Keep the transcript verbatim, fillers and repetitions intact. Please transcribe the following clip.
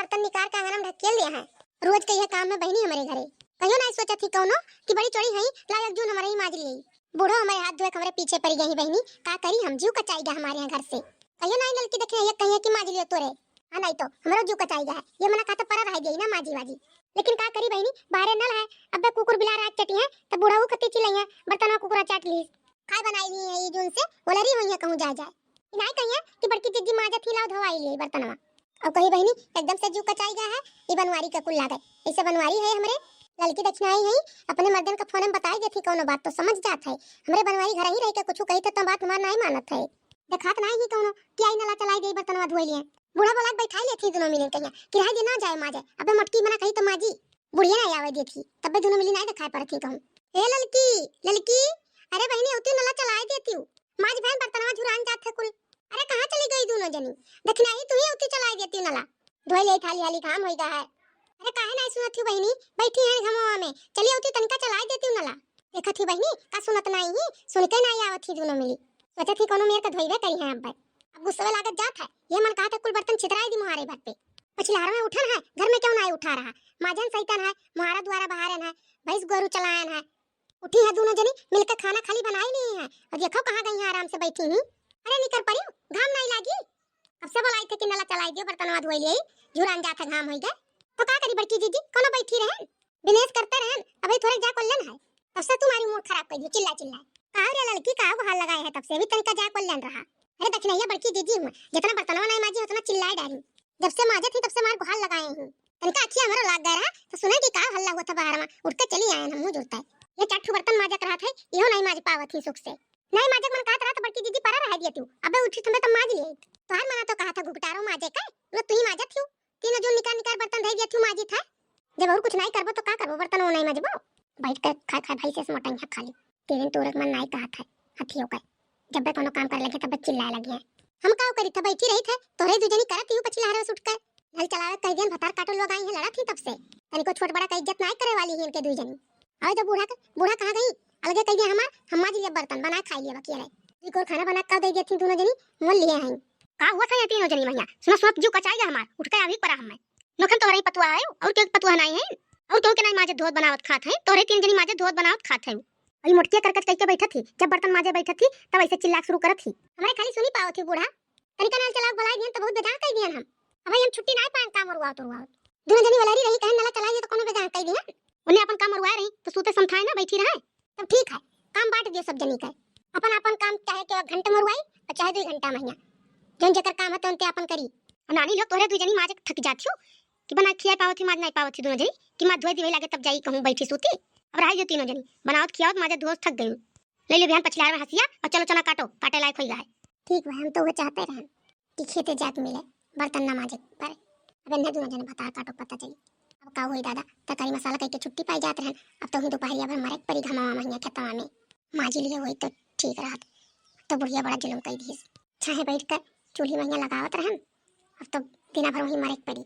बर्तन निकार के आंगन में ढकेल दिया है। रोज के यह काम है बहिनी हमरे घरे। कहियो नाहीं सोचत ही कौनो कि बड़ी चोरी हई, लाओ एक जून हमरे ही माज लिये। बूढ़ो हमरे हाथ धोए के हमरे पीछे पड़ी गई बहिनी, का करी हम, जीव कचाई गया हमारे यहाँ घर से। कहियो नाहीं ललकी देखे ये कहिए कि माज लियो तोरे। हाँ नाहीं तो हमरो जीव कचाई गया है, ये मना कहते परा रह गई ना माजी वाजी। लेकिन का करी बहिनी, बाहरे नल है, अबे कुकुर बिलार आके चटी है, तब बूढ़ा वो खती चिल्लाई है, बर्तनवा कुकुरा चाट ली। खाए बनाई ली है ये जून से, वलरी हुई है कहूँ जाए जाए। ई नाहीं कहिए कि बड़की जिज्जी माजत ही लाओ धोवाई लिए बर्तनवा। अब कही बहिनी, एकदम से जीव कचाई गया है, ई बनवारी का कुल लागे। ऐसे बनवारी है हमरे ललकी दक्षिणाई है, अपने मर्दन का फोन में बताई देती कौनो बात तो समझ जात है। हमरे बनवारी घर ही रह के कुछ कही तो, तो बात हमार नाहीं मानत है। देखात नाहीं ही कौनो कि आई नला चलाई दे बर्तनवा धोए लिए। बूढ़ा बोला के बैठाई लेती दोनों मिली कहिया कि रह दे ना जाए माजे, अबे मोटकी मना कही तो माजी। बुढ़िया नाहीं आवे देती, तब्बे दोनों मिली नाहीं देखाई पड़त ही कहूँ। ए ललकी, ललकी, अरे बहिनी, उती नला चलाई देती हूँ। माज भैन बर्तनवा झुरान जात है कुल। अरे कहाँ चली गई दोनों जनी? दक्षिणाई तू ही उती चलाई देती नला। धोए ले थाली हाली घाम होई गा है। अरे काहे नाहीं सुनत ही बहिनी, बैठी है घमवा में, चलिए उती तनिका चलाई देती हूँ नला। देखत ही बहिनी, का सुनत नाहीं ही, सुन के नाहीं आवत ही दोनों मिली। सोचत ही कौनो मेर का धोइबे करी है अब। अब गुस्सवे लागत जात है, ये मन कहत है कुल बर्तन छितराई दी मुहारे भर पे। पछिलहर में उठन है, घर में क्यों नाहीं उठा रहा? माजन सैतन है, मुहारा दुआरा बहारन है, भैंस गोरू चलायन है। उठी है दोनों जनी, मिलके खाना खाली बनाई नहीं है। और देखो कहाँ गई है, आराम से बैठी ही। अरे निकर पड़ी, घाम नाहीं लागी। कब से बोलाई थे कि नला चलाई दियो, बर्तनवा धोई लिये, झुरान जात है घाम होई गए। तो का करी बड़की जीजी, कौनो बैठी रहन, बिनेस करते रहन, अबे थोड़े जा कोल्लन है। तब से तुम्हारी मूड खराब कर दियो, चिल्ला चिल्ला। का रे ललकी, का हाल लगाए है तब से, अभी तनिका जा कोल्लन रहा। अरे दक्षिणैया बड़की जीजी हूँ, जितना बर्तनवा नाहीं माजी उतना चिल्लाए डारी। जब से माजत ही तब से मार गुहार लगाए ही। तनिका अखिया हमरो लाग गए रहा तो सुने कि का हल्ला हुआ था बाहर में, उठ के चली आए हम मुँह जुड़ता है। ये चार ठो बर्तन माजक रहा था, इहो नाहीं माज पावत ही सुख से। नाहीं माजक मन कहत रहा तो बड़की जीजी परा रह दिया तू, अबे उठी तुम्हें तब माज लिए। तोहार मना तो कहा था घुघटारो माजे का, वो तू ही माजत ही। तीनों जून निकार निकार बर्तन धई दिया तू माजी था। जब और कुछ नाहीं करबो तो का करबो, बर्तन वो नाहीं माजबो। बैठ के खा खा भाई से मोटाई है खाली। तेरे तोरे मन नाहीं कहा था, हथियो का। जब बे कोनो काम करे लगे तब चिल्लाए लगे हैं। हम का करी था, बैठी रही थे, तोरे दू जनी करत ही पछिलहर से उठ के। नल चलावे कह दियन, भतार काटो लोग आई हैं, लड़त ही तब से। तनिको छोट बड़ा का इज्जत नाहीं करे वाली ही इनके दू जनी। आओ जब बूढ़ा के, बूढ़ा कहाँ गई? अलगे कह दिया हमार, हम माज लिया बर्तन, बना खाई लिया बाकी रहे। एक और खाना बना का दे दिया थी दोनों जनी, मोल लिए हैं। का हुआ था ये तीनों जनी मैया? सुनो, सुनो, जीव कचाई गया हमार, उठ के अभी परा हमें। नोखन तोहरे ही पतुआ है, और केहू के पतुआ नाहीं है, और केहू के नाहीं माजे धोत बनावत खात है, तोहरे तीन जनी माजे धोत बनावत खात है। अभी मोटकिया करकच कह के बैठत ही, जब बर्तन माजे बैठत ही, तब ऐसे चिल्ला शुरू करत ही। हमरे खाली सुनी पावत ही बूढ़ा, तनिका नल चलाओ बुलाई दियन तो बहुत बेजान कह दियन हम। अब हम छुट्टी नाहीं पाएन काम उरुआवत उरुआवत। दोनों जनी वलरी रही, कहन नला चलाई दियो तो कोनो बेजान कह दियन। उन्हें अपन काम उरुआए रही तो सूते समथाए ना बैठी रहे। तब ठीक है, काम बांट दियो सब जनी का। अपन अपन काम चाहे के घंटे में उरुआई और चाहे दो घंटा में हियाँ। जौन जेकर काम है तो उनते अपन करी। और नानी लोग तोहरे दू जनी माजे थक जाती हो कि बना खिया पावत ही, माज नाहीं पावत ही दोनों जनी कि माज धोए दिवे लागे तब जाई कहूँ बैठी सूती। अब रही जो तीनों जनी बनावत खियावत माजे धोत थक गई। ले ले बिहान पछिलहर में हंसिया और चलो चना काटो, काटे लायक होई गए। ठीक बा, हम तो वो चाहते रहन कि खेते जात मिले, बर्तन ना माजे पड़े। अब इन्हें दोनों जने भतार काटो पता चली। अब का होई दादा, तरकारी मसाला कह के छुट्टी पाई जात रहन, अब तो ही दोपहरिया भर मरे के पड़ी घमावा महिया खेतवा में। माजी लिए होई तो ठीक रहत, तो बुढ़िया बड़ा जुलुम कई दिहिस। छाहे बैठ कर चूल्ही महिया लगावत रहन, अब तो दिना भर वहीं मरे के पड़ी।